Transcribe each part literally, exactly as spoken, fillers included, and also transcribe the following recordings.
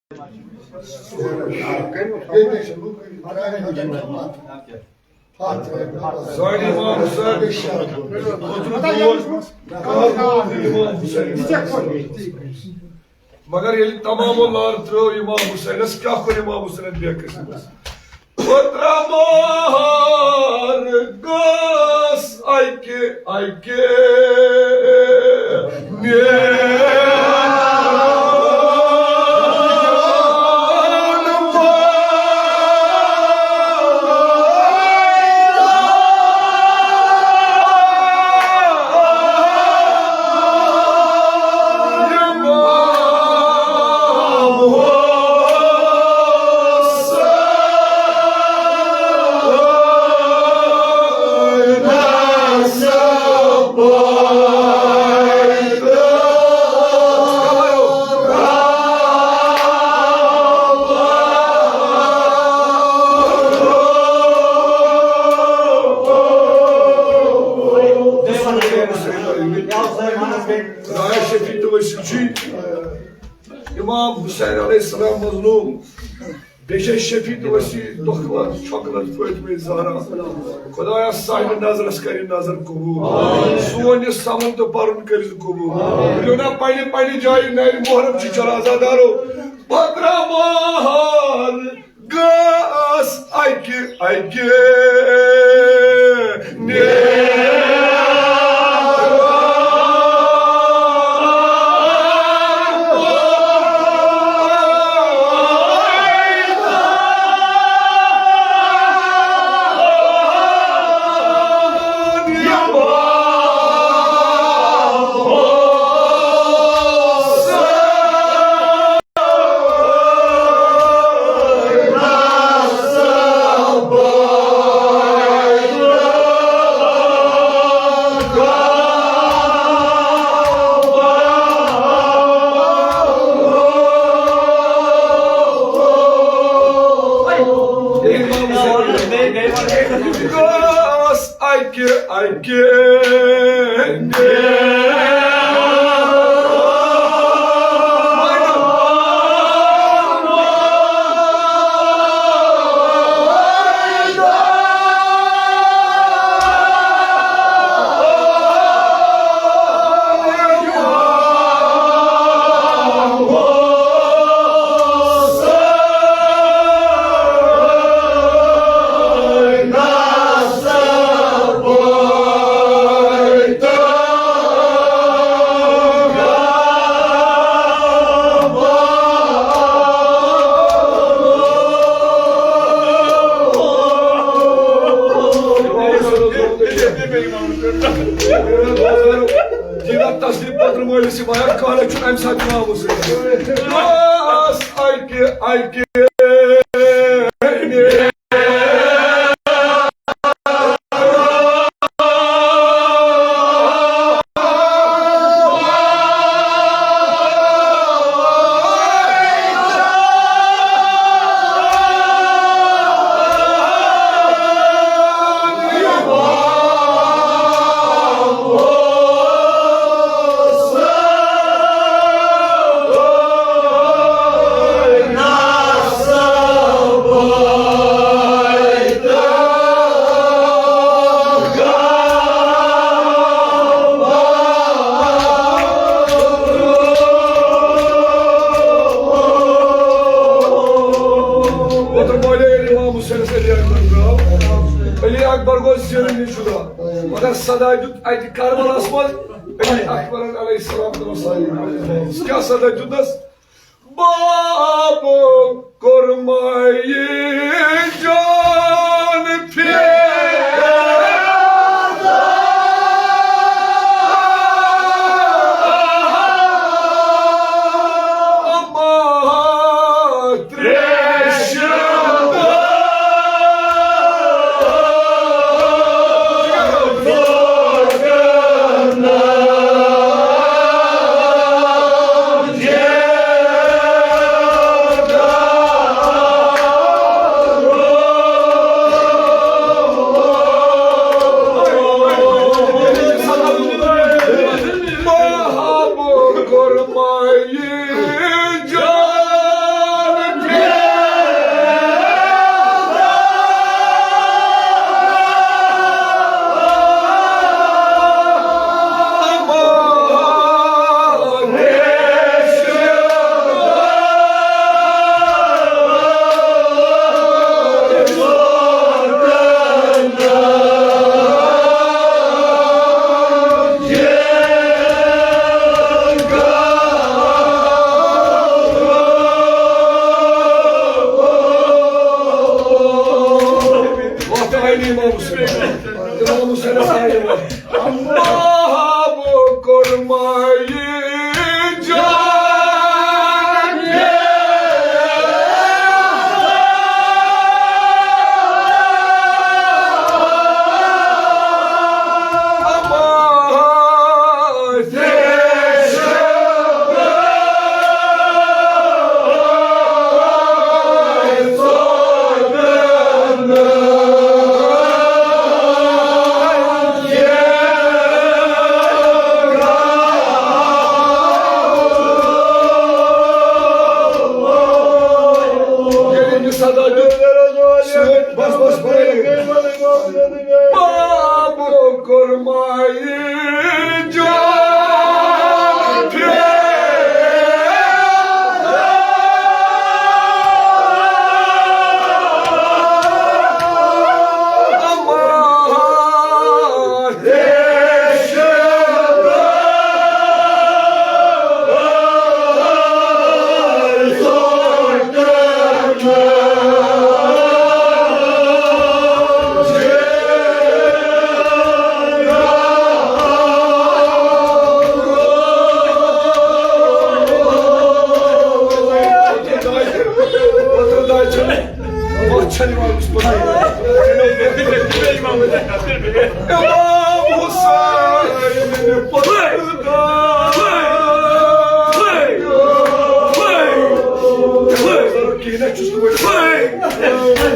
سٲنۍ امام حسین اوترٕ دود قہر روٗد امام حسین۔ مگر ییٚلہِ تمامو لار ترٲو امام حسینس، کیٛاہ کوٚر امام حسینن بے قسمس؟ پترا مہر گس اکہِ اکہِ نیران۔ خدایا، شفیع تہٕ وسیع چھُے۔ امام حسین علیہ السلام مظلوم۔ بیٚیہِ چھِ شفیع تہٕ وسیع دۄکھٕ لَد چھۄکہٕ لَد فاطمہ زہرا۔ خدایا، سانہِ نظرس کر یہِ نظر قبول۔ سون یہِ سَوُن تہٕ پَرُن کٔرِزِ قبول۔ ؤلِو نا پننہِ پننہِ جایہِ نرِ محرم چھِ چلان عزادارو۔ پترا مہر گس اکہِ اکہِ نیران۔ گس اکہِ اکہِ دیٖدار تسلیٖم پتہٕ مٲلِس یہِ بیان کانٛہہ چھُنہٕ اَمہِ ساتہٕ یِوان وُزرِ۔ بس اَکہِ اَکہِ اوترٕ مٲلے ییٚلہِ امام حسینس علی اکبر درٛاو، علی اکبر گوٚو زینہٕ نِش جُدا، مگر صدا دیُت اتہِ کربلاہس منٛز علی اکبرن علیہ السلام۔ کیٛاہ صدا دیُتنس؟ باب قرمائی جان پھر باب قرمائی جان پھر۔ امام حسین پتہٕ۔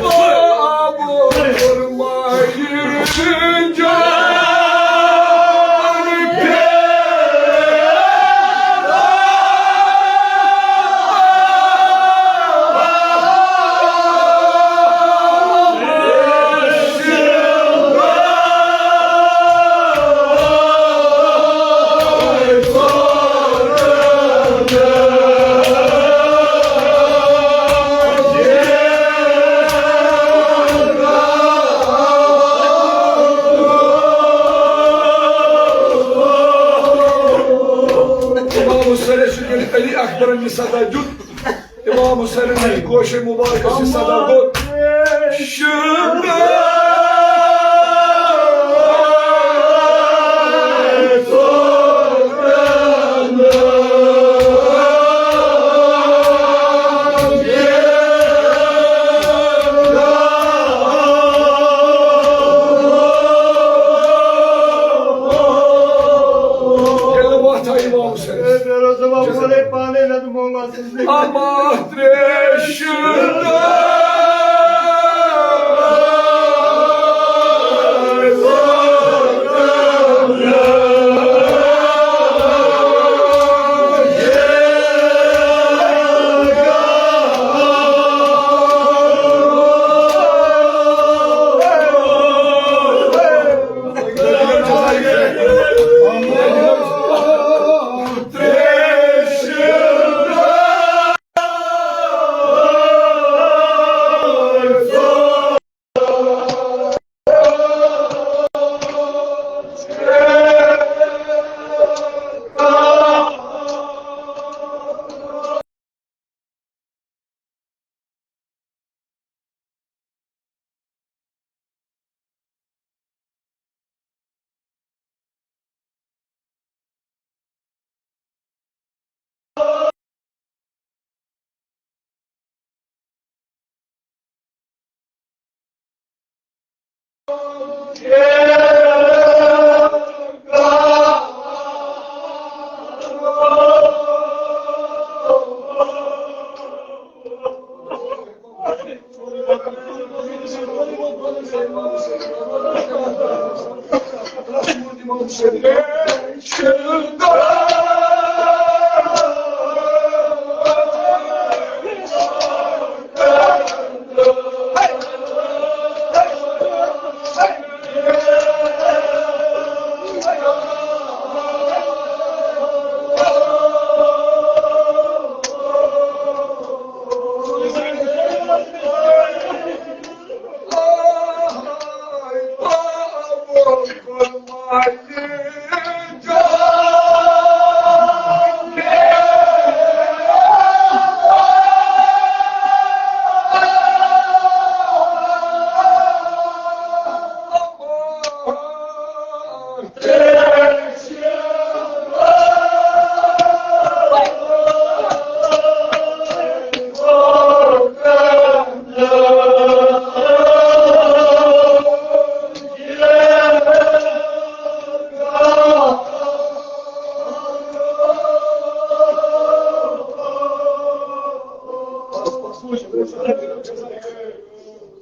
باب قرمائی جان پھر۔ امام حسین علی اکبرن یہِ صدا دیُت۔ امام حسین علی گوشے مبارکس یہِ صدا گوٚو۔ ییٚلہِ وَتھ آیہِ امام حسینس۔ اے، مےٚ اوس دَپان، بہٕ وَنے پانَے، نَتہٕ مولا سٕنٛز نہٕ۔ اَما ترٛیشہِ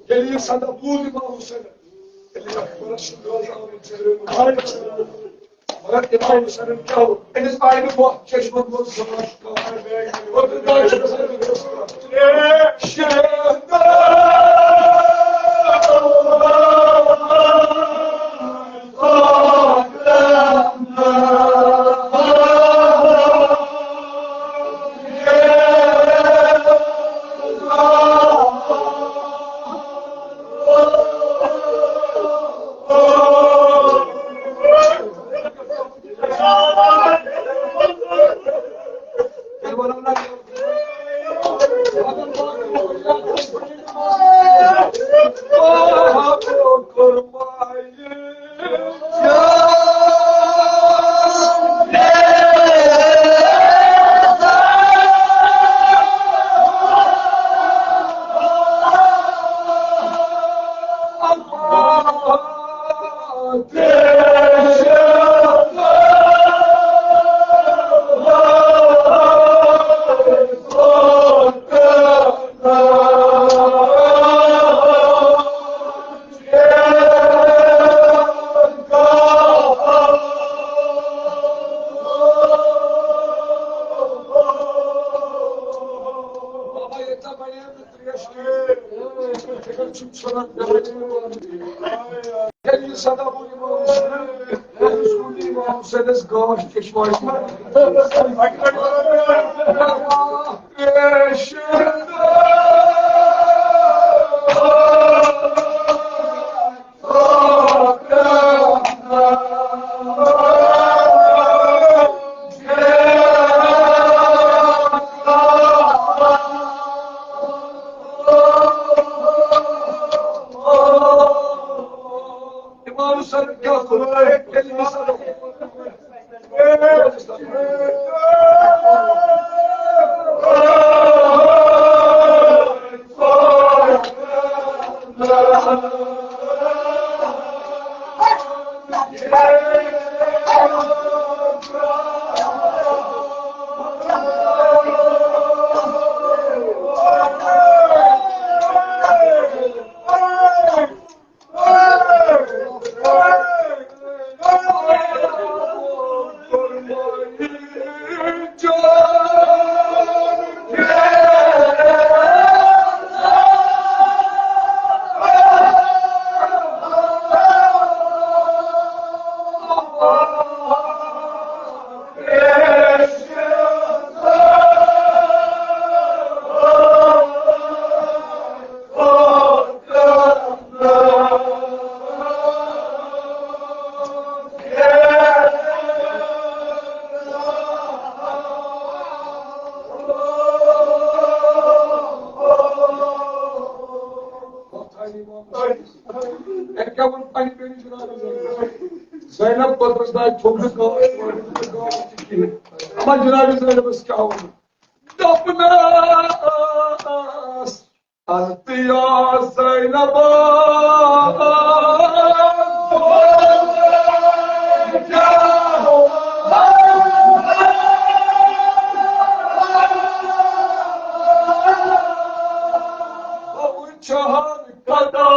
ییٚلہِ یہِ صدا بوٗز امام حسینن، ییٚلہِ یہِ اکبرس چھُ دٲخل آمُت، مگر امام حسینن کیٛاہ ووٚن؟ أمِس آیہِ نہٕ وَتھ چشمن منٛز زانٛہہ۔ شہدا، ییٚلہِ یہِ صدا گوٚو اِمام حُسینَن، أمِس ووٚن اِمام حُسینَس گاش چشمہ۔ اِمام حُسین کیٛاہ کوٚر؟ زینب پترس داے تھوٚو نہٕ کانٛہہ، کورِ نہٕ کانٛہہ تہِ کِہیٖنۍ۔ اما جناب زینبس کیٛاہ ووٚن؟ دوٚپنس، انت یا زینب، چہر قدم۔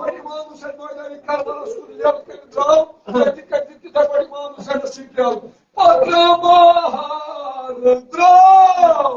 اِمام حُسین مٲدانِ کربلس کُن یَلہٕ کٔرِتھ درٛاو، تَتہِ کَتہِ تِتھَے پٲٹھۍ اِمام حُسینَس سۭتۍ یَلہٕ۔ پتہٕ ماہر درٛاو۔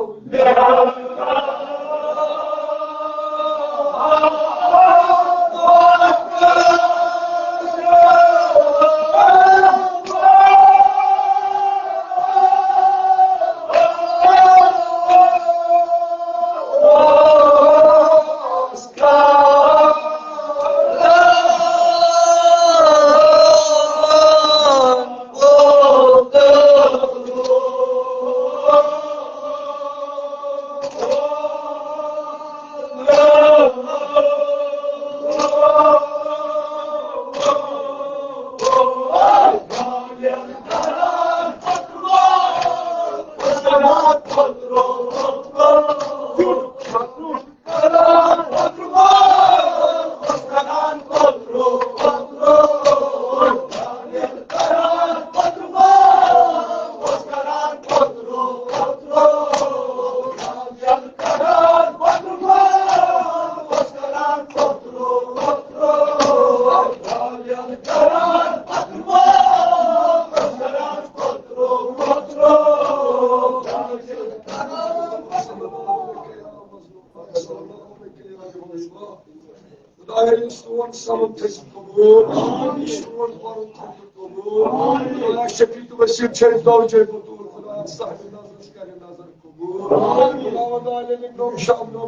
خدایا، یہِ سون صبر تھٲیزِ قبوٗل، یہِ سون پَرُن تھٲیزِ قبوٗل۔ خدایا شفیع تہٕ وسیع چھِ أسۍ زوجے بتول، خدایا صاحب نظرس کرِ نظر قبول۔ خداوندا عالمین، نوم شام نوم